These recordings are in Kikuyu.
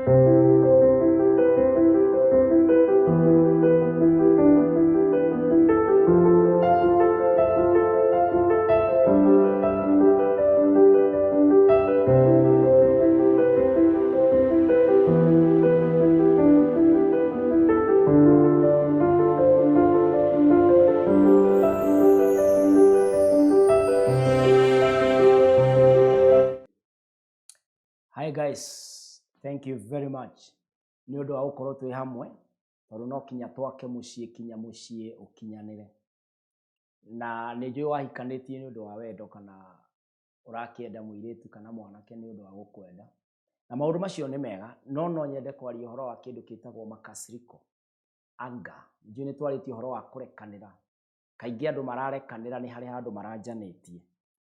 Hi guys, thank you very much nĩ ũndũ wa gũkorwo twĩ hamwe tondũ no kinya twake mũciĩ kinya mũciĩ ũkinyanĩre. Na nĩ njũĩ wahikanĩtie nĩ ũndũ wa wendo kana ũrakĩenda mũirĩtu kana mwanake nĩ ũndũ wa gũkwenda. Na maũndũ macio nĩ mega, no no nyende kwaria ũhoro wa kĩndũ gĩtagwo makasiriko, anger. Nĩ njũĩ nĩ twarĩtie ũhoro wa kũrekanĩra. Kaingĩ andũ mararekanĩra nĩ harĩ handũ maranjanĩtie.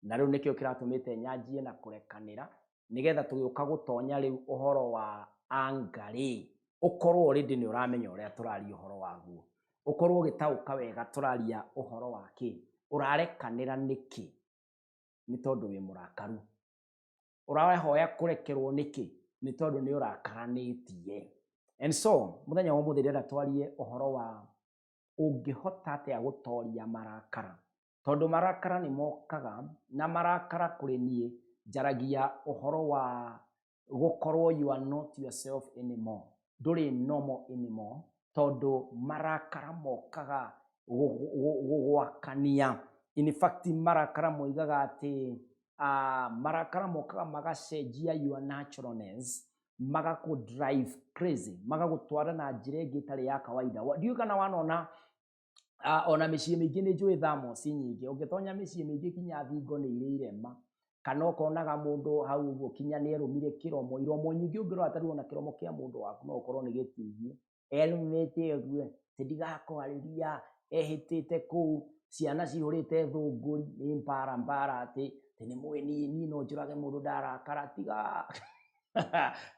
Na rĩu nĩkĩo kĩratũmĩte nyanjie na kũrekanĩra, nĩgetha tũgĩũka gũtonya rĩu ũhoro wa anger rĩ, ũkorwo already nĩ ũramenya ũrĩa tũraria ũhoro waguo. Ũkorwo ũgĩtaũka wega tũraria ũhoro wa kĩ. Ũrarekanĩra nĩkĩ? Nĩ tondũ wĩ mũrakaru. Ũrahoya kũrekerwo nĩkĩ? Nĩ tondũ nĩ ũrakaranĩtie. And so, mũthenya wa ũmũthĩ ndĩrenda twarie ũhoro wa ũngĩhota atĩa gũtoria marakara. Tondũ marakara nĩ mokaga, na marakara kũrĩ niĩ njaragia ũhoro wa gũkorwo you are not yourself anymore. Ndũrĩ normal anymore, tondũ marakara mokaga gũgwakania. In fact, marakara moigaga atĩ marakara mokaga magacenjia your naturalness, magakũ drive crazy, magagũtwara na njĩra ĩngĩ ĩtarĩ ya kawaida. Ndiũĩ kana wanona ona mĩciĩ mĩingĩ nĩ njũĩ thermos nyingĩ. Ũngĩtonya mĩciĩ mĩingĩ kinya thingo nĩ irĩ irema, kana ũkonaga mũndũ hau ũguo kinya nĩ erũmire kĩromo. Iromo nyingĩ ũngĩrora ta rĩu ona kĩromo kĩa mũndũ waku no ũkorwo nĩ gĩtihie. Erũmĩte ũguo, atĩ ndigakwarĩria, ehĩtĩte kũu, ciana cihũrĩte thũngũri, nĩ mbara mbara atĩ nĩ mũĩ niĩ niĩ no njũrage mũndũ ndarakara, tiga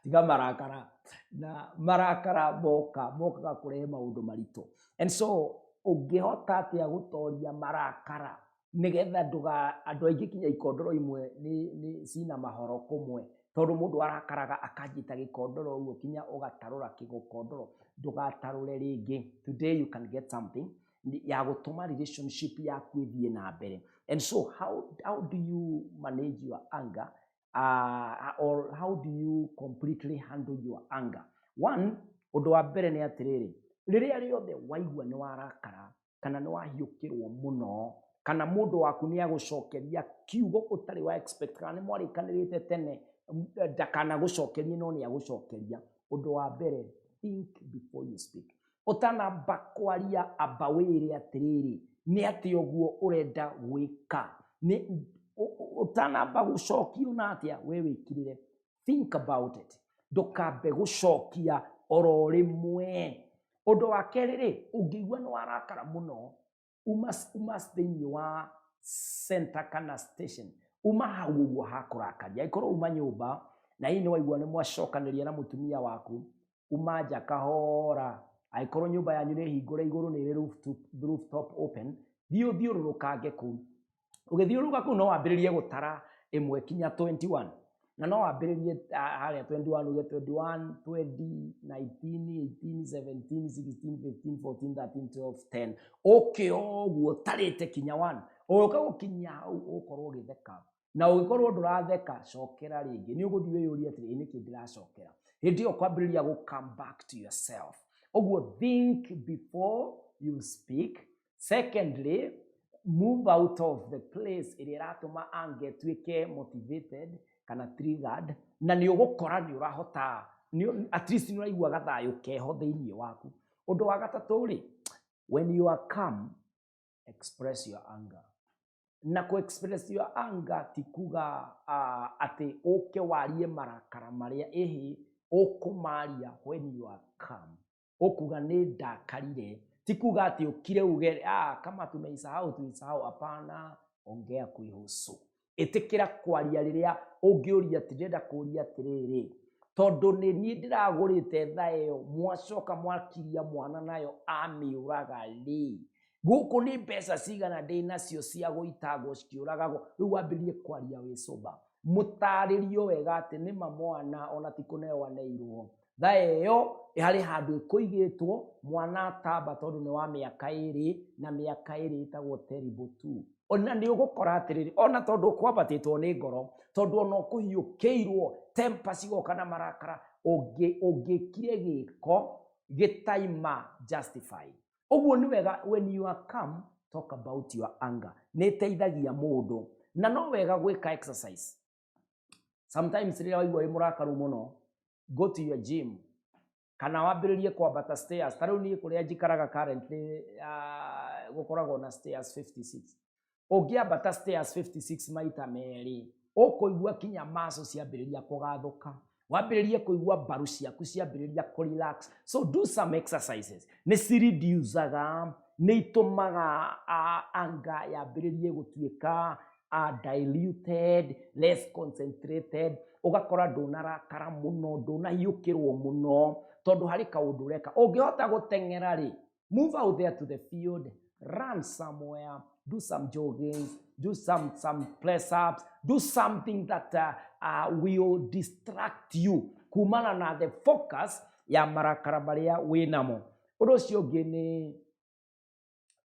tiga marakara. Na marakara moka, mokaga kũrehe maũndũ maritũ. And so, ũngĩhota atĩa gũtoria marakara nĩgetha ndũga, andũ aingĩ kinya ikondoro imwe nĩ cina mahoro kũmwe, tondũ mũndũ arakaraga akanjita gĩkondoro ũguo kinya ũgatarũra kĩgũkondoro, ndũgatarũre rĩngĩ. Today you can get something ya gũtũma relationship yaku ĩthiĩ na mbere. And so how do you manage your anger, or how do you completely handle your anger? One, ũndũ wa mbere nĩ atĩrĩrĩ, rĩrĩa rĩothe waigua nĩ warakara kana nĩ wahiũkĩrwo mũno, kana mũndũ waku nĩ agũcokeria kiugo ũtarĩ wa expect, kana nĩ mwarĩkanĩrĩte tene ndakanagũcokerie no nĩ agũcokeria, ũndũ wa mbere, think before you speak. Ũtanamba kwaria, amba wĩre atĩrĩrĩ, nĩ atĩa ũguo ũrenda gwĩka? Ũtanamba gũcokia ona atĩa, we wĩkirĩre. Think about it. Ndũkambe gũcokia oro rĩmwe. Ũndũ wa kerĩ rĩ, ũngĩigua nĩ warakara mũno, uma thĩinĩ wa center kana station, uma hau ũguo hakũrakaria. Angĩkorwo uma nyũmba na hihi nĩ waigua nĩ mwacokanĩria na mũtumia waku, uma nja kahora. Angĩkorwo nyũmba yanyu nĩ hingũre igũrũ, nĩ ĩrĩ rooftop open, thiĩ ũthiũrũrũkange kũu. Ũgĩthiũrũrũka kũu no wambĩrĩrie gũtara ĩmwe kinya 21. Na no wambĩrĩrie harĩa 21 uge 21, 20, 19, 18, 17, 16, 15, 14, 13, 12, 10. Ũke ũguo ũtarĩte kinya 1. Ũgĩũka gũkinyia hau ũgũkorwo ũgĩtheka. Na ũngĩkorwo ndũratheka, cokera rĩngĩ. Nĩ ũgũthiĩ wĩyũrie atĩrĩ, ĩ nĩkĩ ndĩracokera? Hĩndĩ ĩyo kwambĩrĩria gũ come back to yourself. Ũguo think before you speak. Secondly, move out of the place ĩrĩa ĩratũma anger ĩtuĩke motivated kana triggered, na nĩ ũgũkora nĩ ũrahota, at least nĩ ũraigua gathayũ keho thĩinĩ waku. Ũndũ wa gatatũ rĩ, when you are calm, express your anger. Na kũ express your anger ti kuga atĩ ũke warie marakara marĩa ĩhĩ, ũkũmaria when you are calm. Ũkuga nĩ ndakarire, ti kuga atĩ ũkire uge kama tumeisahau tuisahau. Hapana, ongea kuihusu. Ĩtĩkĩra kwaria rĩrĩa ũngĩũria atĩ ndĩrenda kũria atĩrĩrĩ, tondũ nĩ niĩ ndĩragũrĩte thaa ĩyo, mwacoka mwakiria mwana nayo amĩũraga rĩ, gũkũ nĩ mbeca cigana ndĩ nacio cia gũitangwo cikĩũragagwo. Rĩu wambĩrĩrie kwaria wĩ sober. Mũtarĩrio wega atĩ nĩma mwana ona ti kũneo aneirwo. Thaa ĩyo harĩ handũ ĩkũigĩtwo mwana atamba tondũ nĩ wa mĩaka 2 na mĩaka 2 ĩtagwo terrible two. Ona nĩ ũgũkora atĩrĩrĩ, ona tondũ ũkwambatĩtwo nĩ ngoro, tondũ ona ũkũhiũkĩirwo temper cigoka na marakara, ũngĩkire gĩko gĩtaima justify. Ũguo nĩ wega when you are calm, talk about your anger. Nĩ ĩteithagia mũndũ. Na no wega gwĩka exercise. Sometimes rĩrĩa waigua wĩ mũrakaru mũno, go to your gym kana wambĩrĩrie kwambata stairs. Ta rĩu niĩ kũrĩa njikaraga currently, gũkoragwo na stairs 56. Ũngĩambata stairs 56 maita 2, ũkũigua kinya muscle ciambĩrĩria kũgathũka, wambĩrĩrie kũigua mbaru ciaku ciambĩrĩria kũrelax. So do some exercises. Nĩ cireducaga, nĩ itũmaga anger yambĩrĩrie gũtuĩka diluted, less concentrated. Ũgakora ndũnarakara mũno, ndũnahiũkĩrwo mũno, tondũ harĩ kaũndũ ũreka. Ũngĩhota gũteng'era rĩ, move out there to the field, run somewhere, do some joggings, do some press ups, do something that will distract you kumana na the focus ya marakara marĩa wĩnamo. Ũndũ ũcio ũngĩ nĩ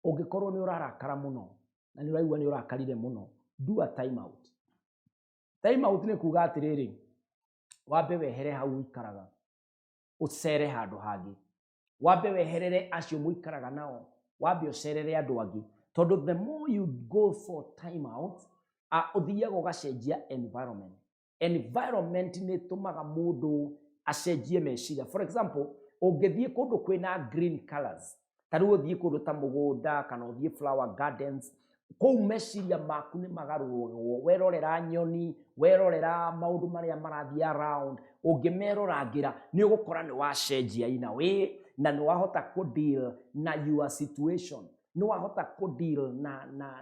ũngĩkorwo nĩ ũrarakara mũno na nĩ ũraigua nĩ ũrakarire mũno, do a time out. Time out nĩ kuga atĩrĩrĩ, wambe wehere hau ũikaraga, ũcere handũ hangĩ, wambe weherere acio mũikaraga nao, wambe ũcerere andũ angĩ, tondũ the more you go for time out, ũthiaga ũgacenjia environment. Environment nĩ ĩtũmaga mũndũ acenjie meciria. For example, ũngĩthiĩ kũndũ kwĩna green colors, ta rĩu ũthiĩ kũndũ ta mũgũnda kana ũthiĩ flower gardens, kũu meciria maku nĩ magarũragwo. Werorera nyoni, werorera maũndũ marĩa marathiĩ around, ũngĩmerorangĩra nĩ ũgũkora nĩ wacenjia in a way, na nĩ wahota kũ deal na your situation, nĩ wahota kũ deal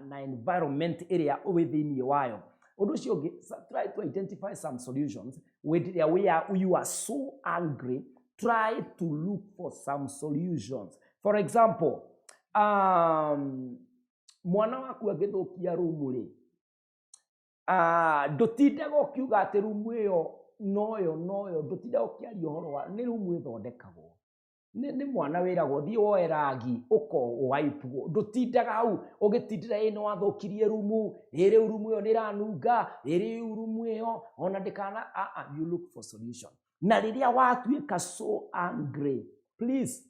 na environment ĩrĩa wĩ thĩinĩ wayo. Ũndũ ũcio ũngĩ, try to identify some solutions. Hĩndĩ ĩrĩa you are so angry, try to look for some solutions. For example, mwana waku angĩthũkia rumu rĩ, ndũtindaga ũkiuga atĩ rumu ĩyo noyo noyo, ndũtindaga ũkĩaria ũhoro wa nĩ rumu ĩthondekagwo. Nĩ mwana wĩragwo thiĩ woe ragi ũko ũwaipwo, ndũtindaga hau ũgĩtindĩra ĩ nĩ wathũkirie rumu, ĩ rĩu rumu ĩyo nĩ ĩranunga, ĩ rĩu rumu ĩyo ona ndĩkana. You look for solution. Na rĩrĩa watuĩka so angry, please,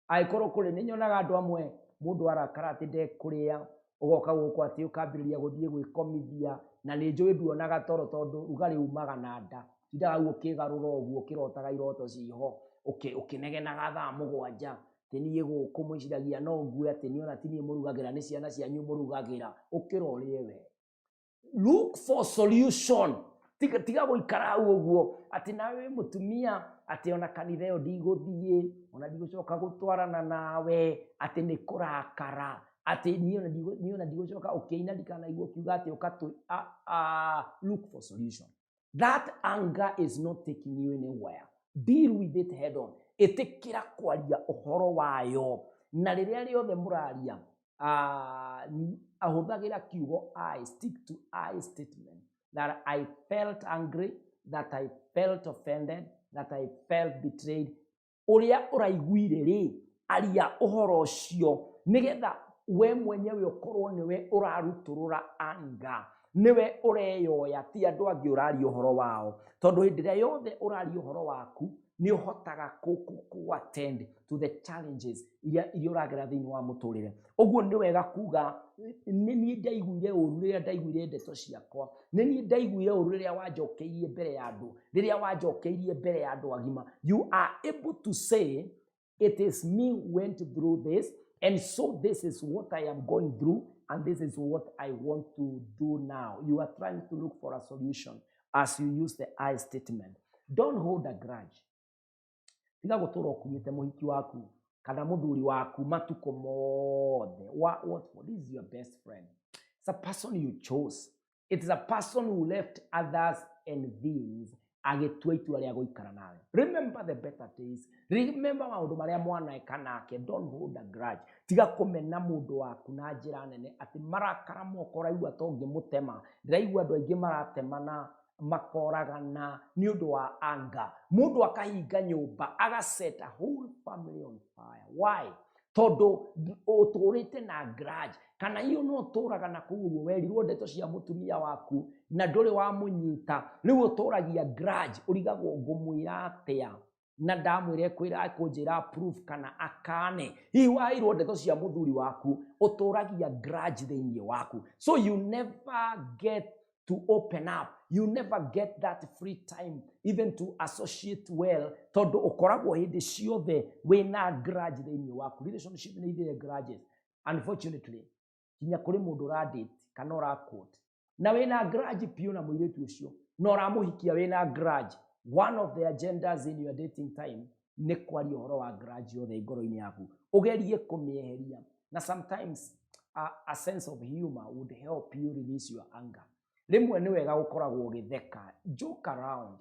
angĩkorwo kũrĩ nĩ nyonaga andũ amwe mũndũ arakara atĩ ndekũrĩa, ũgoka gũkũ atĩ ũkambĩrĩria gũthiĩ gwĩkomithia, na nĩ njũĩ nduonaga toro tondũ rugarĩ umaga na nda, tindaga hau ũkĩgarũra ũguo ũkĩrotaga iroto ciho, ũkĩnegenaga thaa 7, atĩ niĩ gũkũ mwĩciragia no ngue, atĩ niĩ ona ti niĩ mũrugagĩra, nĩ ciana cianyu mũrugagĩra. Ũkĩra ũrĩe we. Look for solution. Tiga gũikara hau ũguo atĩ nawe wĩ mũtumia, atĩ ona kanitha ĩyo ndigũthiĩ, ona ndigũcoka gũtwarana nawe, atĩ nĩ kũrakara, atĩ niĩ ona ndigũcoka ũkĩina, ndikanaigua ũkiuga atĩ ũkatũ. Look for solution. That anger is not taking you anywhere. Deal with it head on. Ĩtĩkĩra kwaria ũhoro wayo, na rĩrĩa rĩothe mũraria, ahũthagĩra kiugo I, stick to I statement, that I felt angry, that I felt offended, that I felt betrayed. Ũrĩa ũraiguire rĩ, aria ũhoro ũcio nĩgetha we mwenyewe ũkorwo nĩwe ũrarutũrũra anger, nĩwe ũreyoya, ti andũ angĩ ũraria ũhoro wao, tondũ hĩndĩ ĩrĩa yothe ũraria ũhoro waku nĩ ũhotaga kũ attend to the challenges iria ũragera thĩinĩ wa mũtũrĩre. Ũguo nĩ wega kuga nĩ niĩ ndaiguire ũru rĩrĩa ndaiguire ndeto ciakwa, nĩ niĩ ndaiguire ũru rĩrĩa wanjokeirie mbere ya andũ, rĩrĩa wanjokeirie mbere ya andũ agima. You are able to say, it is me who went through this, and so this is what I am going through, and this is what I want to do now. You are trying to look for a solution as you use the I statement. Don't hold a grudge. Tiga gũtũra ũkuĩte mũhiki waku kana mũthuri waku matukũ mothe. What for? This is your best friend. It's a person you chose. It is a person who left others and things agĩtua itua rĩa gũikara nawe. Remember the better days. Remember maũndũ marĩa mwaneka nake. Don't hold a grudge. Tiga kũmena mũndũ waku na njĩra nene atĩ marakara moka ũraigua ta ũngĩmũtema. Ndĩraigua andũ aingĩ maratemana. Makoragana nĩ ũndũ wa anga. Mũndũ akahinga nyũmba, agaset a whole family on fire. Why? Tondũ ũtũrĩte na grudge. Kana hiyo no ũtũraga na kũu ũguo, werirwo ndeto cia mũtumia waku na ndũrĩ wamũnyita, rĩu ũtũragia grudge, ũrigagwo ngũmwĩra atĩa na ndamwĩra ekwĩra ekũnjĩra proof kana akane. Hihi waheirwo ndeto cia mũthuri waku, ũtũragia grudge thĩinĩ waku, so you never get to open up, you never get that free time even to associate well, tondũ ũkoragwo hĩndĩ ciothe wĩna grudge thĩinĩ waku. Relationship nĩ ithire grudges, unfortunately. Kinya kũrĩ mũndũ ũradate kana ũraquote na wĩna grudge biũ na mũirĩtu ũcio na ũramũhikia wĩna grudge. One of the agendas in your dating time nĩ kwaria ũhoro wa grudge yothe ngoro-inĩ yaku, ũgerie kũmĩeheria. Na sometimes a sense of humor would help you release your anger. Rĩmwe nĩ wega gũkoragwo ũgĩtheka, joke around.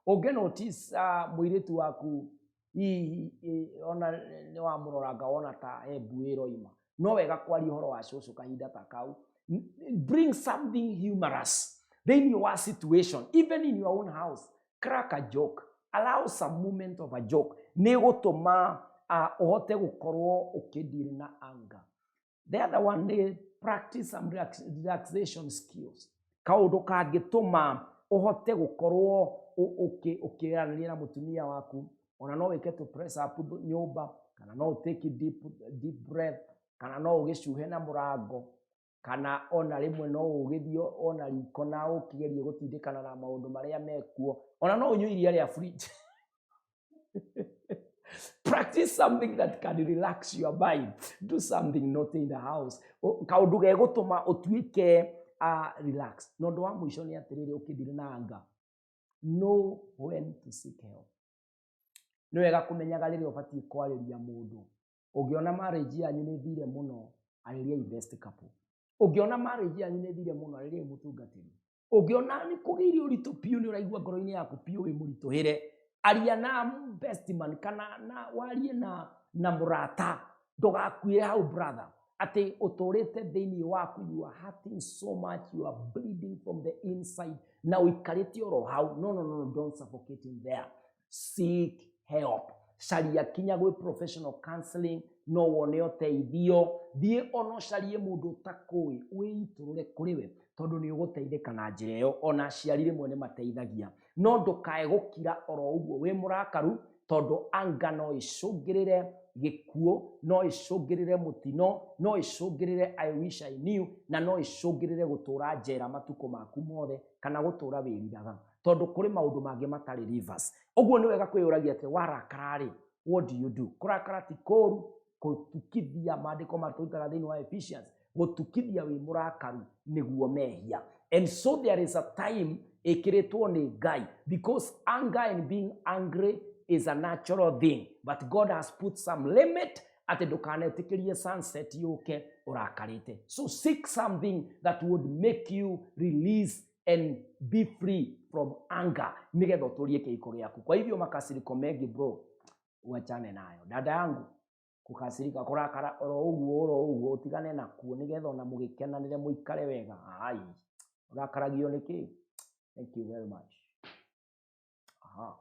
Ũngĩ notice mũirĩtu waku hihi ona nĩ wamũroranga wona ta he mbuĩ ĩroima, no wega kwaria ũhoro wa cũcũ kahinda ta kau. Bring something humorous thĩinĩ wa situation. Even in your own house, crack a joke, allow some moment of a joke. Nĩ gũtũma ũhote gũkorwo ũkĩdeal na anger. The other one nĩ practice some relaxation skills, kaũndũ kangĩtũma ũhote gũkorwo ũkĩaranĩria na mũtumia waku. Ona no wĩke to press up nyũmba, kana no ũtake deep, deep breath, kana no ũgĩcuhe na mũrango, kana ona rĩmwe no ũgĩthiĩ ona riko na ũkĩgerie gũtindĩkana na maũndũ marĩa mekuo, ona no ũnyue iria rĩa fridge. Practice something that can relax your mind. Do something not in the house, kaũndũ gegũtũma ũtuĩke relax. Na ũndũ wa mũico nĩ atĩrĩrĩ, ũkĩdeal na anger, know when to seek help. Nĩ wega kũmenyaga rĩrĩa ũbatiĩ kwarĩria mũndũ. Ũngĩona marriage yanyu nĩ thire mũno, arĩriai best couple. Ũngĩona marriage yanyu nĩ thire mũno, arĩriai mũtungatĩri. Ũngĩona nĩ kũgĩire ũritũ biũ, nĩ ũraigua ngoro-inĩ yaku biũ wĩ mũritũhĩre, aria na best man kana na warie na mũrata. Ndũgakuĩre hau, brother, atĩ ũtũrĩte thĩinĩ waku, you are hurting so much, you are bleeding from the inside na ũikarĩte oro hau. No, no, no, no, don't suffocate in there. Seek help. Caria kinya gwĩ professional counseling, no wone ũteithio. Thiĩ ona ũcarie mũndũ ũtakũĩ, wĩitũrũre kũrĩ we, tondũ nĩ ũgũteithĩka na njĩra ĩyo. Ona aciari rĩmwe nĩ mateithagia, no ndũkae gũkira oro ũguo wĩ mũrakaru, tondũ anga no ĩcũngĩrĩre gĩkuũ, no ĩcũngĩrĩre mũtino, no ĩcũngĩrĩre "I wish I knew", na no ĩcũngĩrĩre gũtũra njera matukũ maku mothe, kana gũtũra wĩriraga, tondũ kũrĩ maũndũ mangĩ matarĩ reverse. Ũguo nĩ wega kwĩyũragia atĩ warakara rĩ, what do you do? Kũrakara ti kũũru. Gũtukithia, maandĩko matũrutaga thĩinĩ wa Ephesians, gũtukithia wĩ mũrakaru nĩguo mehia. And so there is a time ĩkĩrĩtwo nĩ Ngai, because anger and being angry is a natural thing, but God has put some limit atĩ ndũkanetĩkĩrie sunset yũke ũrakarĩte. So seek something that would make you release and be free from anger, nĩgetha ũtũrie kĩhiko gĩaku. Kwa hivyo makasiriko mengi, bro, uachane nayo. Dada yangu, kũkasirika, kũrakara oro ũguo oro ũguo, ũtigane nakuo, nĩgetha ona mũgĩkenanĩre mũikare wega. Ai, ũrakaragio nĩkĩ? Thank you very much. Aha.